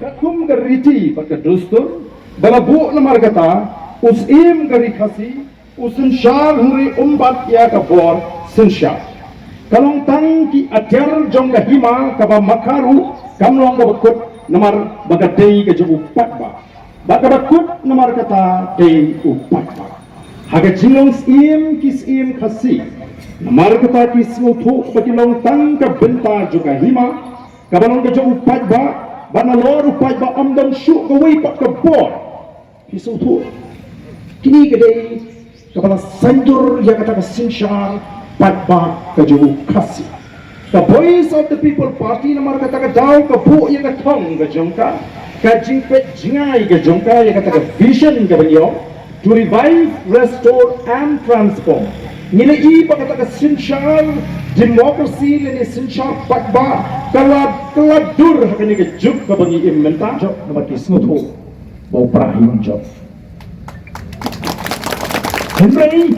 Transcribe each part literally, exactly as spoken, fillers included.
Katkum ka riti bad ka dustur ba la buh, namar kata u Syiem ka Ri Khasi u synshar hynrei um bat ïa ka bor synshar. Ka long tang ki atiar jong ka hima kaba makharu, kam long kaba kut namar ba ka dei ka jong u paidbah. Ba kaba kut namar kata dei u paidbah. Ha ka jinglong Syiem ki Syiem Khasi, namar kata ki sngewthuh ba ki long tang ka bynta jong ka hima kaba long ka jong u paidbah, ba nalor u paidbah ym don shuh kawei pat ka bor. Phi sngewthuh? Kine ki dei kaba la saiñdur ïa kata ka synshar paidbah ka jong u Khasi. Ka Voice of the People Party namar kata ka daw ka buh ïa ka thong ka jong ka, ka jingpeit jngai ka jong ka ïa kata ka vision kaba ngi ong, to revive, restore and transform. Ngi la ïohi ba kata ka synshar democracy lane synshar paidbah ka la, ka la dur ha kane ka juk kaba ngi im mynta. Jop namar ki sngewthuh ba u prah hi ym jop. Hynrei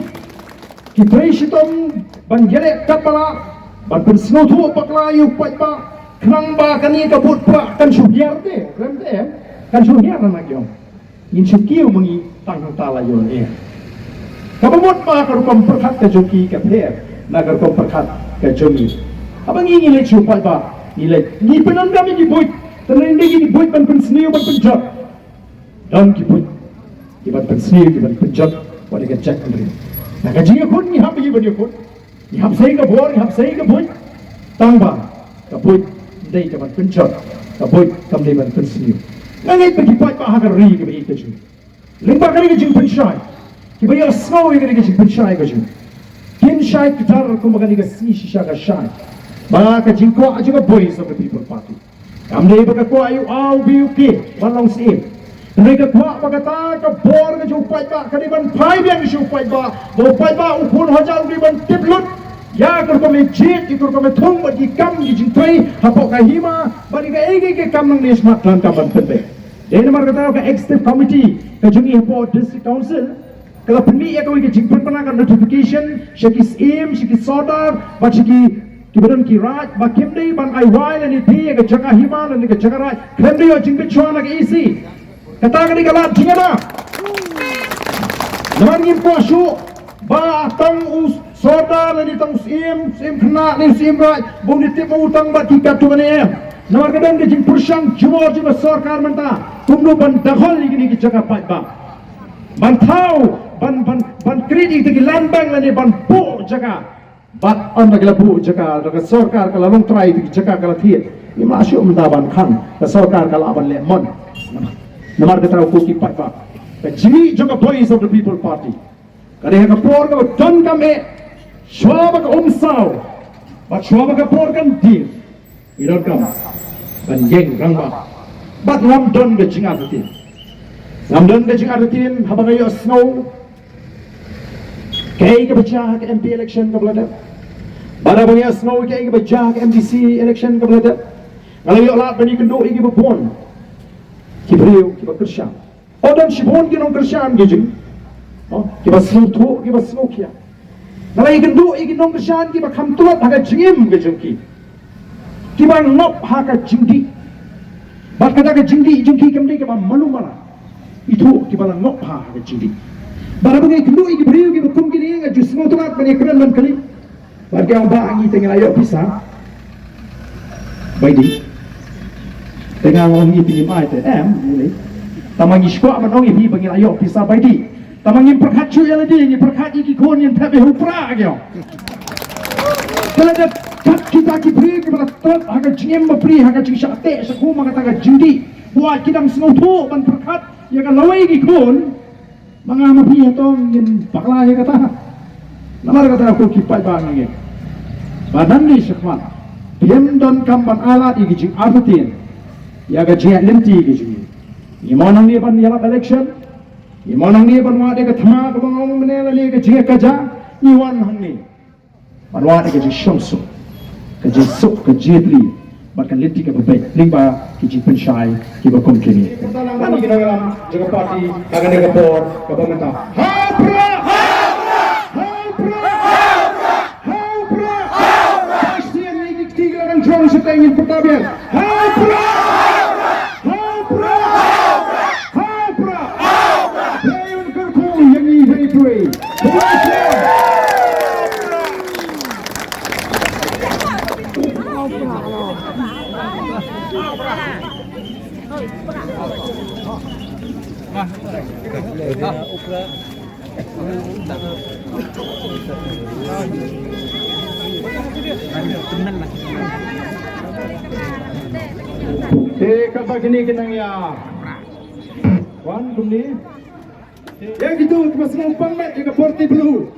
ki trei shitom ban ïaleh katba lah ban pynsngewthuh bakla ïa u paidbah, khnang ba kane ka vote prah kan shu hiar te, khlem te, kan shu hiar na ngi ong. Ngin shu kiew ma ngi tang hangta la ïoh ne. Kaba mut ba ka rukom pyrkhat ka jong ki ka pher na ka rukom pyrkhat ka jong ngi. Haba ngi, ngi leit shu paidbah, ngi leit, ngi pyndonkam ïa ki buit, tang ngi dei ki buit ban pynsniew ban pynjot. Don ki buit ki ban pynsniew, ki ban pynjot wat ïa ka jaitbynriew. Na ka jingïakhun ngi hap ïa ki ban ïakhun. Ngi hap sei ka bor, ngi hap sei ka buit. Tang ba ka buit dei ka ban pynjot, ka buit kam dei ban pynsniew. Nga ngeit ba ki paidbah ha ka ri kaba ïeit ka jong ngi, lyngba kane ka jingpynshai, kiba ïohsngew ïa kane ka jingpynshai ka jong ngi, kin shai kdar kumba kane ka sngi shisha ka shai. Ba ka jingkwah jong ka Voice of the People Party kam dei ba ka kwah ïa u A, u B, u K ban long Syiem. Hynrei ka kwah ba kata ka bor ka jong u paidbah ka dei ban phai biang sha u paidbah, ba u paidbah u khun hajar u dei ban tip lut ïa ka rukom jied, ïa ka rukom thung bad ki kam ki jingtrei hapoh ka hima, bad ïa kaei kaei ka kam nangne shakhmat donkam ban pynbeit. Dei namar kata ka Executive Committee ka jong ngi hapoh District Council ka la pynmih ïa kawei ka jingpynbna ka notification sha ki Syiem, sha ki Sordar bad sha ki, kiba don ki Raid, ba kim dei ban ai wai lane die ïa ka jaka hima lane ka jaka Raid khlem da ïoh jingbit shuwa na ka E C. Kata ka dei ka lad jingïada. Namar ngim kwah shuh ba tang u Sordar lane tang u Syiem, Syiem Khynnah lane Syiem Raid, ba un ïatip ma u tang bad ki katto katne em. Namar ka don ka jingpyrshang jubor jong ka sorkar mynta kumno ban dakhol ïa kine ki jaka paidbah, ban thaw, ban, ban, ban create ïa ki land bank lane ban buh jaka. Bad ynda ki la buh jaka, da ka sorkar ka la long trai ïa ki jaka ka la thied, ngim lah shuh mynta ban khang, ka sorkar ka lah ban leh mon. Namar kata ko ki paidbah, ka jingmih jong ka Voice of the People Party ka dei ha ka por kaba donkam eh, shuwa ba ka um saw bad shuwa ba ka por kan dier, ngi donkam ban ïeng rangbah. Bad ngam don ka jingartatien, ngam don ka jingartatien haba nga ïohsngew kaei kaba jia ha ka M P election kaba la dep, bad haba nga ïohsngew kaei kaba jia ha ka M D C election kaba la dep, nga la ïoh lad ban ïakynduh ïa kiba bun ki briew kiba kyrshan. Oh, don shibun ki nongkyrshan ki jong ngi, oh, kiba sngewthuh, kiba sngewkhia. Nga la ïakynduh ïa ki nongkyrshan kiba kham tlot ha ka jingim ka jong ki, kiba ngop ha ka jingdih. Bad kata ka jingdih jong ki kam dei kaba malu mala. Ithuh kiba la ngop ha ka jingdih. Bad haba nga ïakynduh ïa ki briew kiba kum kine, nga ju sngewtynnat ban ïakren ban kylli. Bad ki ong, "Bah, ngi te ngi la ïoh pisa bai dih." Te nga ong, "Ngi te ngim ai te em, ngi." Tangba ngi shu kwah ban ong ïa phi ba ngi la ïoh pisa bai dih. Tangba ngim pyrkhat shuh ïa lade, ngi pyrkhat ïa ki khun, ngin thep ïa u prah, ki ong. Te lada kat kita ki briew kiba la tlot ha ka jingim bapli, ha ka jingshah teh shah khum, ha kata ka jingdih, ba ki dang sngewthuh ban pyrkhat ïa ka lawei ki khun, ma nga ma phi hato ngin bakla ïa kata? Namar kata ko ki paidbah, ngi ngeit ba nangne shakhmat phim donkam ban ailad ïa ki jingartatien ïa ka jingïaid lynti ka jong ngi. Ngi mon hangne ban ïalap election, ngi mon hangne ban wad ïa ka thma kaba nga ong mynne lane ka jingïakajia, ngi wan hangne ban wad ïa ka jingshongsuk, ka jingsuk, ka jingïatylli bad ka lynti kaba beit lyngba ki jingpynshai kiba kum kine. Kata nang ban ïa ki nongïalam jong ka party ha kane ka por kaba mynta. Ha u prah! Ha u prah! Ha u prah! Ba shisien ïa ki kti ki la dang jong shatei, ngin pyrta biang. Ha u prah! Ha u Te kaba kine ki nang ïa wan kumne. Ïa kito kiba sngewbha ban mad ïa ka party blue.